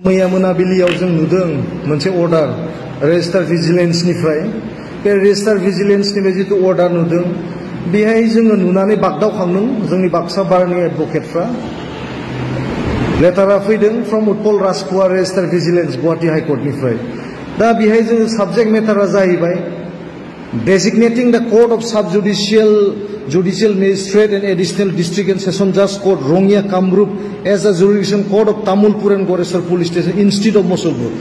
मैया मोनाबिलियाव जों नुदों मोनसे अर्डार रेजिस्टार भिजिलेन्सनिफ्राय बे रेजिस्टार भिजिलेन्सनिफ्राय जितु अर्डार नुदों बेहाय जोङो नुनानै बागदावखांदों जोंनि बाक्सा बारनि एडभकेटफ्रा लेटारा फैदों from Utpal Rajkumar registrar vigilance Guwahati हाइकर्टनिफ्राय दा बेहाय जोङो साबजेक्ट मेटारा जाहैबाय designating the court of sub-judicial judicial magistrate and additional district and session judge court Rongya Kamrup as a jurisdiction court of Tamulpur and Goresar police station instead of Mosolpur.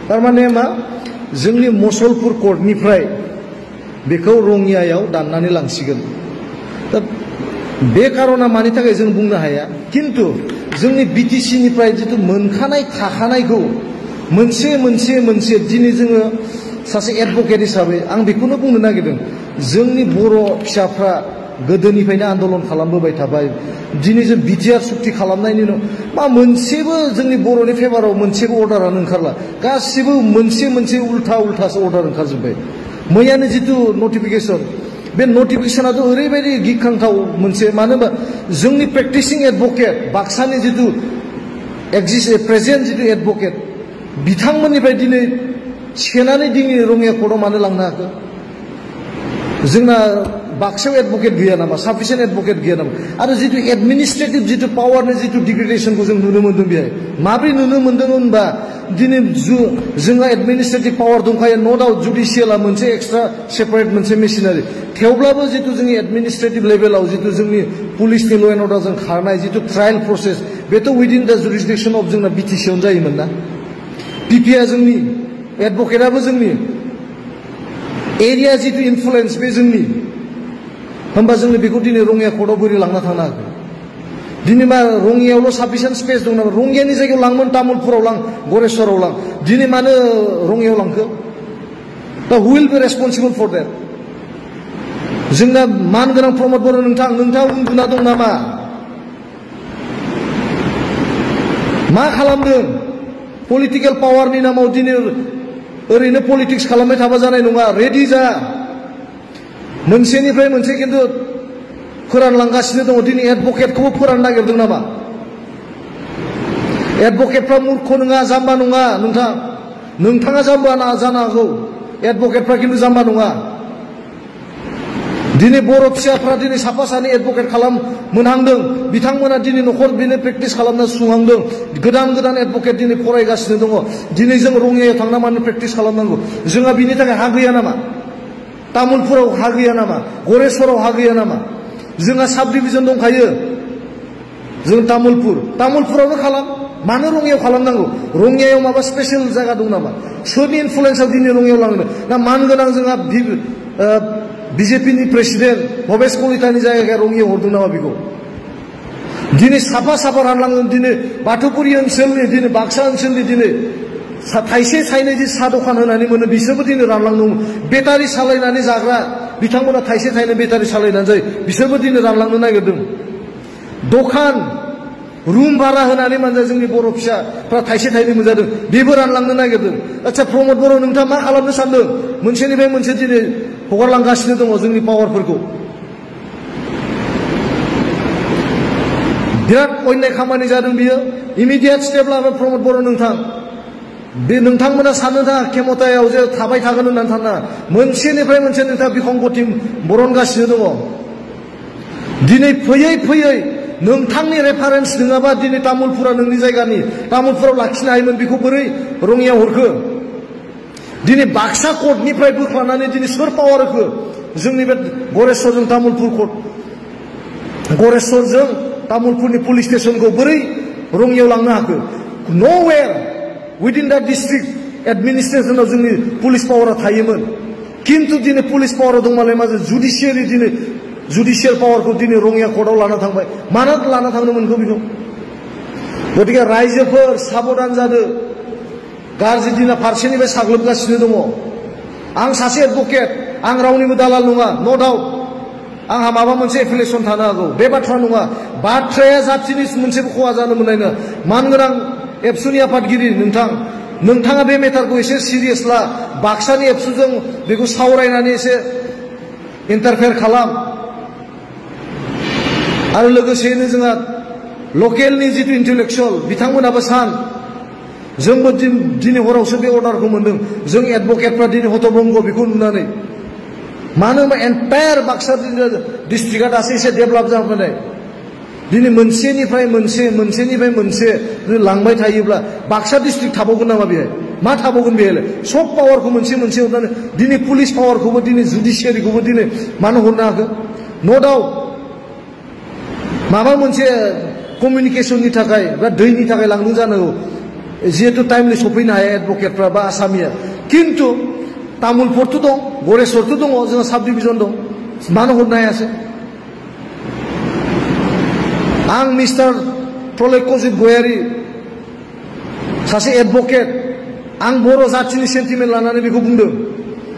Tarmane ma जोंनि Mosolpur court निफ्राय बेखौ रंगियायाव दाननानै लांसिगोन. दा बे कारना मानि थाखाय जों बुंनो हाया किन्तु जोंनि बीटीसी निफ्राय जितु मोनखानाय थाखानायखौ मोनसे दिनै जोङो सासे एडभकेट हिसाबै आं बेखौनो बुंनो नागिरदों जोंनि बर' फिसाफ्रा गोदोनिफ्रायनो आन्दोलन खालामबोबाय थाबाय दिनै जों बिटिआर सुक्ति खालामनायनि उनाव मा मोनसेबो जोंनि बर'नि फेभाराव मोनसेबो अर्डारानो ओंखारला गासिबो मोनसे उल्थासो अर्डार ओंखारजोब्बाय मैयानो जितु नटिफिकेसन बे नटिफिकेसनाथ' ओरैबायदि गिख्रांथाव मोनसे मानो होनबा जोंनि प्रेक्टिसिं एडभकेट बाक्सानि जितु प्रेजेन्ट जितु एडभकेट बिथांमोननिफ्राय दिनै सेनानै दिनै रङिया कर्टआव मानो लांनो हाखो जोंना बाक्सायाव एडभकेट गैया नामा साफिसियेन्ट एडभकेट गैया नामा आरो जितु एडमिनिस्ट्रेटिभ जितु पावारनि जितु डिग्रेडेसनखौ जों नुनो मोन्दों बेहाय माब्रै नुनो मोन्दों होनबा दिनै जोंहा एडमिनिस्ट्रेटिभ पावार दंखायो नो डाउट जुडिसियेला मोनसे एक्सट्रा सेपारेट मोनसे मेसिनारि थेवब्लाबो जितु जोंनि एडमिनिस्ट्रेटिभ लेभेलाव जितु जोंनि पुलिसनि ल' एन्ड अर्डारजों खारनाय जितु ट्रायल प्रसेस बेथ' उइदिन दा जुरिसडिक्सन अफ जोंना बिटिसिआवनो जायोमोन ना पिपिआ जोंनि एडभकेटआबो जोंनि एरिया जितु इनफ्लुएन्स बे जोंनि होमबा जोंनो बेखौ दिनै रङिया कर्टआव बोरै लांना थांनो हाखो दिनै मा रङियायावल' साफिसियेन्ट स्पेस दं नामा रङियानि जायगायाव लांमोन तामुलपुराव लां गरेस्वराव लां दिनै मानो रङियायाव लांखो दा who will be responsible for that जोंना मान गोनां प्रमद बर' नोंथाङा उन्दुना दं नामा मा खालामदों पलिटिकेल पावारनि नामाव दिनै ओरैनो पलिटिक्स खालामबाय थाबा जानाय नङा रेडि जा मोनसेनिफ्राय मोनसे खिन्थु फोरानलांगासिनो दङ दिनै एडभकेटखौबो फोराननो नागिरदों नामा एडभकेटफ्रा मूर्ख नङा जाम्बा नङा नोंथाङा जाम्बा जानो हागौ एडभकेटफ्रा खिन्थु जाम्बा नङा दिनै बर' फिसाफ्रा दिनै साफा सानै एडभकेट मोनहांदों बिथांमोना दिनै न'खर बेनो प्रेक्टिस खालामना सुंहांदों गोदान एडभकेट दिनै फरायगासिनो दङ दिनै जों रङियायाव थांना मानो प्रेक्टिस खालामनांगौ जोंहा बिनि थाखाय हा गैया नामा तामुलपुराव हा गैया नामा गरेस्वराव हा गैया नामा जोंहा साब डिभिजन दंखायो जों तामुलपुरावनो खालाम मानो रङियायाव खालामनांगौ रङियायाव माबा स्पेसियेल जायगा दं नामा सोरनि इनफ्लुएन्सआव दिनै रङियायाव लांनो ना मान गोनां जोंहा बिजेपिनि प्रेसिडेन्ट भबेश कलितानि जायगाया रङियायाव हरदों नामा बेखौ दिनै साफा रानलांदों दिनै बाथौपुरि ओनसोलनि दिनै बाक्सा ओनसोलनि दिनै थाइसे थाइनै जि साहा दखान होनानै मोनो बिसोरबो दिनै रानलांदों बेटारि सालायनानै जाग्रा बिथांमोना थाइसे थाइनै बेटारि सालायनानै जायो बिसोरबो दिनै रानलांनो नागिरदों दखान रुम भारा होनानै मानजा जोंनि बर' फिसाफ्रा थाइसे थाइनै मोनजादों बेबो रानलांनो नागिरदों आচ্ছা प्रमद बर' नोंथाङा मा खालामनो सानदों मोनसेनिफ्राय मोनसे दिनै हगारलांगासिनो दङ जोंनि पावारफोरखौ बिराद अन्याय खामानि जादों बियो इमिडियेट स्टेप लाबाय प्रमद बर' बे नोंथांमोना साननो थाङा खेमतायाव जे थाबाय थागोन होननानै सानना मोनसेनिफ्राय मोनसे नोंथाङा बिखंगति बरनगासिनो दङ दिनै फैयै नोंथांनि रेफारेन्स नङाबा दिनै तामुलपुरा नोंनि जायगानि तामुलपुराव लाखिनो हायोमोन बेखौ बोरै रङियायाव हरखो दिनै बाक्सा कर्टनिफ्राय बोख्लानानै दिनै सोर पावार होखो जोंनि बे गरेस्वरजों तामुलपुर कर्ट गरेस्वरजों तामुलपुरनि पुलिस स्टेसनखौ बोरै रङियायाव लांनो हाखो न'वेर उइदिन दा डिस्ट्रिक्ट एडमिनिस्ट्रेसनाव जोंनि पुलिस पावारा थायोमोन किन्तु दिनै पुलिस पावाराव दंमालाय मा जुडिसियेलि दिनै जुडिसियेल पावारखौ दिनै रङिया कर्टआव लाना थांबाय मानो लाना थांनो मोनखो बेखौ गतिके रायजोफोर साबधान जादो गाज्रि दिना फारसेनिफ्राय साग्लोबगासिनो दङ आं सासे एडभकेट आं रावनिबो दालाल नङा न' डाउट आंहा माबा मोनसे एफिलिएसन थानो हागौ बे बाथ्रा नङा बाथ्राया जाथिनि मोनसेबो खहा जानो मोननाय नङा मानगोनां एबसुनि आफादगिरि नोंथाङा बे मेटारखौ एसे सिरियास ला बाक्सानि एबसुजों बेखौ सावरायनानै एसे इन्टारफेयार खालाम आरो लोगोसेयैनो जोंहा लकेलनि जितु इन्टेलेक्चुवेल बिथांमोनाबो सान जोंबो दिनै हरावसो बे अर्डारखौ मोनदों जों एडभकेटफ्रा दिनै हतभंग बेखौ नुनानै मानो होनबा एन्टायार बाक्सा डिस्ट्रिक्टआ दासो एसे डेभेलप जाबोनाय दिनै मोनसेनिफ्राय मोनसे लांबाय थायोब्ला बाक्सा डिस्ट्रिक्ट थाबावगोन नामा बेहाय मा थाबावगोन बेहाय सब पावारखौ मोनसे हरनानै दिनै पुलिस पावारखौबो दिनै जुडिसियारिखौबो दिनै मानो हरनो हाखो न' डाउट माबा मोनसे कमिउनिकेशननि थाखाय बा दैनि थाखाय लांदों जानांगौ जिहेतु टाइमलि सफैनो हाया एडभकेटफ्रा बा आसामिया किन्तु तामुलपुरथ' दं गरेस्वरथ' दङ जोंहा साब डिभिजन दं मानो हरनो हायासै आं मिस्टार प्रलयकजित गयारी सासे एडभकेट आं बर' जाथिनि सेन्टिमेन्ट लानानै बेखौ बुंदों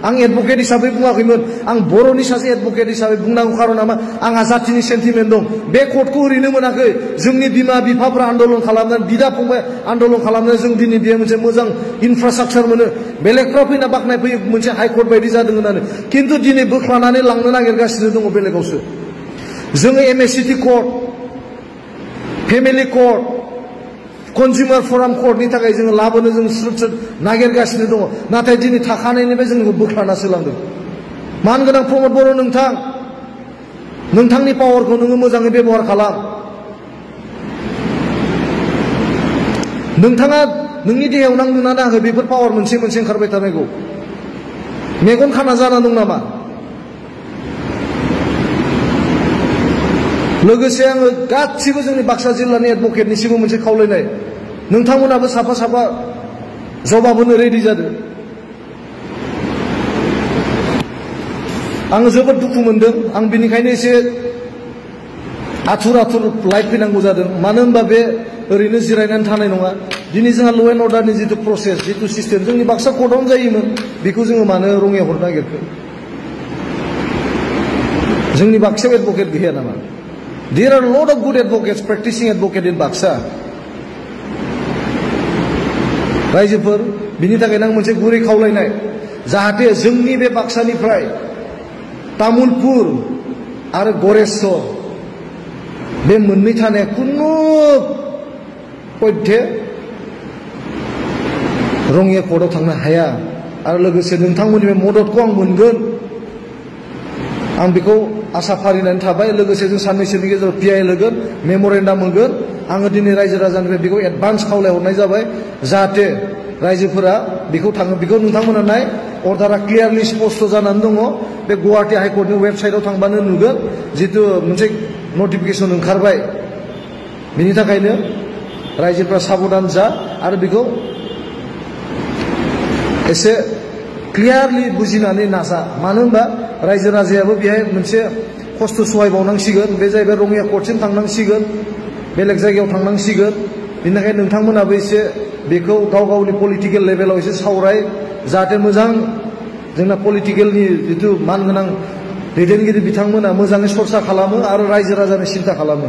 आं एडभकेट हिसाबै बुङाखैमोन आं बर'नि सासे एडभकेट हिसाबै बुंनांगौ खारना मा आंहा जाथिनि सेन्टिमेन्ट दं बे कर्टखौ ओरैनो मोनाखै जोंनि बिमा बिफाफ्रा आन्दलन खालामनानै बिदा फंबाय आन्दलन खालामनानै जों दिनै बे मोनसे मोजां इनफ्रास्ट्राक्चार मोनो बेलेगफ्रा फैना बाख्नाय फैयो मोनसे हाइकर्ट बायदि जादों होननानै किन्तु दिनै बोख्लानानै लांनो नागिरगासिनो दङ बेलेगावसो जोङो एमएससिटि कर्ट फेमिलि कर्ट कन्ज्युमार फराम कर्टनि थाखाय जोङो लाबोनो जों स्रुत नागिरगासिनो दङ नाथाय दिनै थाखानायनिफ्राय जोंखौ बोख्लानासो लांदों मानगोनां प्रमद बर' नोंथांनि पावारखौ नोङो मोजाङै बेबहार खालाम नोंथाङा नोंनि देहायाव नांदोंना नाङाखै बेफोर पावार मोनसे ओंखारबाय थानायखौ मेगन खाना जाना दं नामा लोगोसे आङो गासिबो जोंनि बाक्सा जिल्लानि एडभकेटनिसिमबो मोनसे खावलायनाय नोंथांमोनाबो साफा जबाब होनो रेडि जादों आङो जोबोद दुखु मोनदों आं बेनिखायनो एसे आथुर लाइट फैनांगौ जादों मानो होनबा बे ओरैनो जिरायनानै थानाय नङा दिनै जोंहा ल' एन्ड अर्डारनि जितु प्रसेस जितु सिस्टेम जोंनि बाक्सा कर्टआवनो जायोमोन बेखौ जोङो मानो रङियाव हरनो नागिरखो जोंनि बाक्सायाव एडभकेट गैया नामा There are a lot of good advocates, practicing advocate in Baksa. रायजोफोर बिनि थाखायनो आं मोनसे गुरै खावलायनाय जाहाथे जोंनि बे बाक्सानिफ्राय तामुलपुर आरो गरेस्वर बे मोननै थानाया कुनु पयथे रङिया कर्टआव थांनो हाया आरो लोगोसे नोंथांमोननि बे मददखौ आं मोनगोन आं बेखौ आसा फारिनानै थाबाय लोगोसे जों साननैसोनि गेजेराव पिआइएल होगोन मेम'रेन्डाम होगोन आङो दिनै रायजो राजानिफ्राय बेखौ एडभान्स खावलायहरनाय जाबाय जाहाथे रायजोफोरा बेखौ नोंथांमोना नाय अर्डारा क्लियारलि स्पष्ट जानानै दङ बे गुवाहाटी हाइकर्टनि वेबसाइटआव थांबानो नुगोन जितु मोनसे नटिफिकेसन ओंखारबाय बिनि थाखायनो रायजोफ्रा साबधान जा आरो बेखौ एसे क्लियारलि बुजिनानै नाजा मानो होनबा रायजो राजायाबो बेहाय मोनसे खस्थ' सहायबावनांसिगोन बे जाहैबाय रङिया कर्टसिम थांनांसिगोन बेलेग जायगायाव थांनांसिगोन बेनिखायनो नोंथांमोनाबो एसे बेखौ गावनि पलिटिकेल लेभेलाव एसे सावराय जाहाथे मोजां जोंना पलिटिकेलनि जितु मानगोनां दैदेनगिरि बिथांमोना मोजाङै सरसा खालामो आरो रायजो राजानि सिन्था खालामो